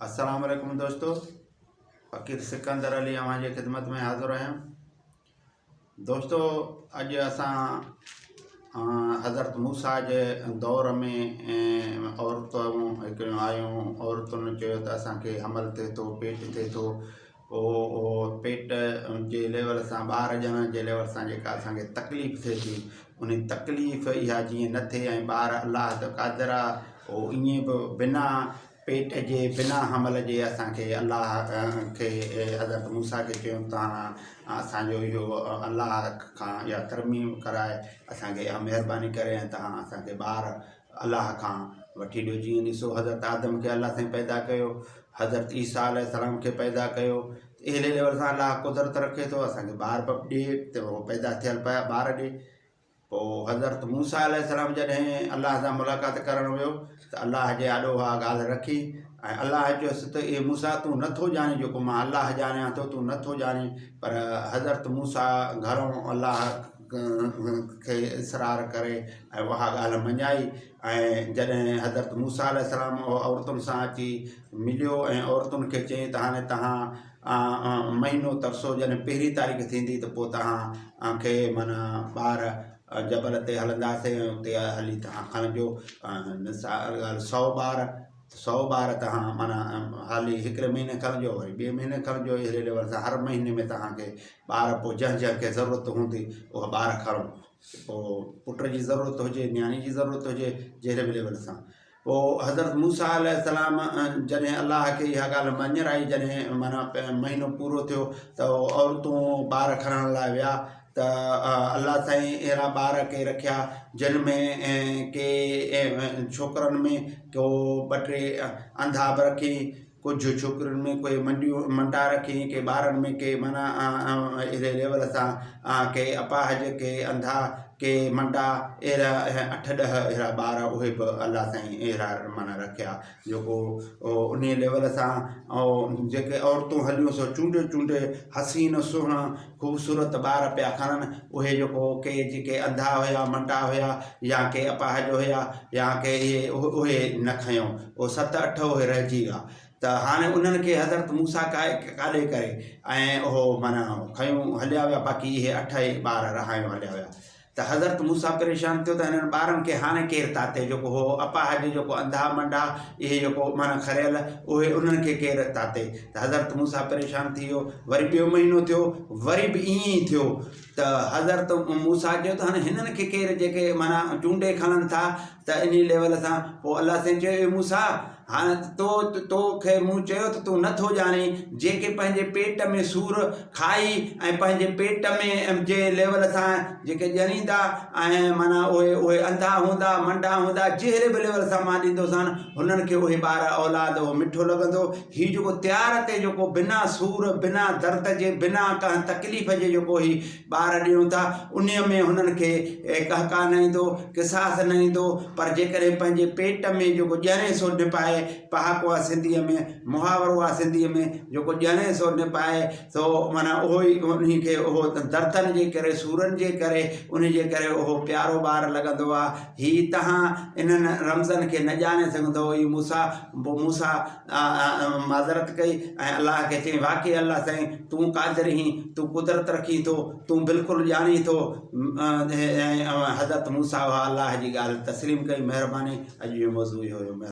السلام عليڪم دوستو فقير سڪندر علي اوهان جي خدمت ۾ حاضر آهيان دوستو اڄ اسان حضرت موسيٰ جي دور ۾ عورتون هڪڙيون آيون عورتن چيو ته اسانکي حمل ٿئي ٿو پيٽ ٿئي ٿو پوء پيٽ جي ليول سان ٻار ڄڻڻ جي ليول سان جيڪا اسانکي تڪليف ٿئي ٿي ان تڪليف اها جيئن نه ٿئي ۽ ٻار الله ته قادر آ اهو ائين به بنا پيٽ جي بنا حمل جي اسانکي الله کي حضرت موسيٰ کي چيو تان اسانجو اهو الله کان اها ترميم ڪرائي اسانکي اها مهرباني ڪري ۽ تان اسانکي ٻار الله کان وٺي ڏيو جيئن ڏسو حضرت آدم کي الله سائين پيدا ڪيو حضرت عيسيٰ عليه السلام کي پيدا ڪيو اهڙي ليول سان الله قدرت رکي ٿو اسانکي ٻار به ڏي ته اهو پيدا ٿيل پيا ٻار ڏي پوء حضرت موسيٰ عليه السلام جڏهن الله سان ملاقات ڪرڻ ويو ته الله جي آڏو اها ڳالهه رکي ۽ الله چيس ته اي موسيٰ تون نٿو ڄاڻين جيڪو مان الله ڄاڻيان ٿو تون نٿو ڄاڻين پر حضرت موسيٰ گهرو الله کي اصرار ڪري ۽ اها ڳالهه مڃائي ۽ جڏهن حضرت موسيٰ عليه السلام عورتن سان اچي مليو ۽ عورتن کي چيائين ته هاڻي توهان مهينو ترسو جڏهن پهرين تاريخ ٿيندي ته پوء توهان کي معنيٰ ٻار جبل تي هلنداسين ۽ اتي هلي توهان کڻجو سو ٻار سو ٻار توهان معنيٰ هالي هڪڙي مهيني کڻجو وري ٻئي مهيني کڻجو اهڙي ليول سان هر مهيني ۾ توهان کي ٻار پوء جنهن جنهن کي ضرورت هوندي اها ٻار کڻو پوء پٽ جي ضرورت هجي نياڻي جي ضرورت هجي جهڙي به ليول سان پوء حضرت موسيٰ عليه السلام جڏهن الله کي اها ڳالهه مڃرائي جڏهن معنيٰ مهينو پورو ٿيو ته عورتون ٻار کڻڻ لاء ويا ته الله سائين اهڙا ٻار ڪي رکيا جن ۾ ڪي ڇوڪرن ۾ ڪو ٻه ٽي انڌا به رکي ڪجهه ڇوڪرين ۾ ڪوئي منڊيون منڊا رکي ڪي ٻارن ۾ ڪي معنيٰ اهڙي ليول سان ڪي اپاهج ڪي انڌا ڪي منڊا اهڙا اٺ ڏهه اهڙا ٻار اهي به الله سائين اهڙا معنيٰ رکيا جيڪو انهي ليول سان جيڪي عورتون هليون سو چونڊي چونڊي حسين سهڻا خوبصورت ٻار پيا کڻن اهي جيڪو ڪي جيڪي انڌا هيا منڊا هيا يا ڪي اپاهج هيا يا ڪي اهي اهي نه کنيو اهي ست اٺ اهي رهجي ويا ته هاڻي انهن کي حضرت موسيٰ ڪاڏي ڪري ۽ اهو معنيٰ کنيو هليا ويا باقي اهي اٺ ئي ٻار رهايو هليا ويا ته حضرت موسيٰ پريشان ٿيو ته هنن ٻارن کي هاڻي ڪير تاتي جيڪو هو اپاهج جيڪو انڌا منڊا اهي جيڪو معنيٰ کريل اهي انهن کي ڪير تاتي ته حضرت موسيٰ پريشان ٿي ويو وري ٻيو مهينو ٿيو وري به ائين ئي ٿيو ته حضرت موسيٰ چيو ته هاڻي هنن کي ڪير جيڪي معنيٰ چونڊي کڻن ٿا ته انهي ليول سان پوء الله سائين چيو اي موسيٰ هاڻ تو تو کي مون چيو ته تون نٿو ڄاڻين جيڪي پنهنجي پيٽ ۾ سور کائي ۽ پنهنجي پيٽ ۾ جي ليول سان جيڪي ڄڻيندا ۽ معنيٰ اهي اهي انڌا هوندا منڊا هوندا جهڙي به ليول سان مان ڏيندوسان هنن کي اهي ٻار اولاد اهو مٺو لڳندو هي جيڪو تيار تي جيڪو بنا سور بنا درد جي بنا ڪنهن تڪليف جي جيڪو هي ٻار ڏيون ٿا انهيء ۾ هنن کي ڪهڪاء نه ايندو، قصاص نه ايندو، پر جيڪڏهن پنهنجي پيٽ ۾ جيڪو ڄڻي سو نپائي، پهاڪو آ سنڌيء ۾، محاورو آ سنڌيء ۾، جيڪو ڄڻي سو نپائي، سو معنيٰ اهو ئي انهي کي اهو دردن جي ڪري، سورن جي ڪري، انهي جي ڪري اهو پيارو ٻار لڳندو آ. هي تهان انهن رمزن کي نه ڄاڻي سگهندؤ، اي موسيٰ! پوء موسيٰ معذرت ڪئي ۽ الله کي چيائين واقعي الله سائين تون قادر هين تون قدرت رکين ٿو تون بلڪل ڄاڻين ٿو ۽ حضرت موسيٰ اها الله جي ڳالهه تسليم ڪئي مهرباني اڄ جو موضوع اهو هيو.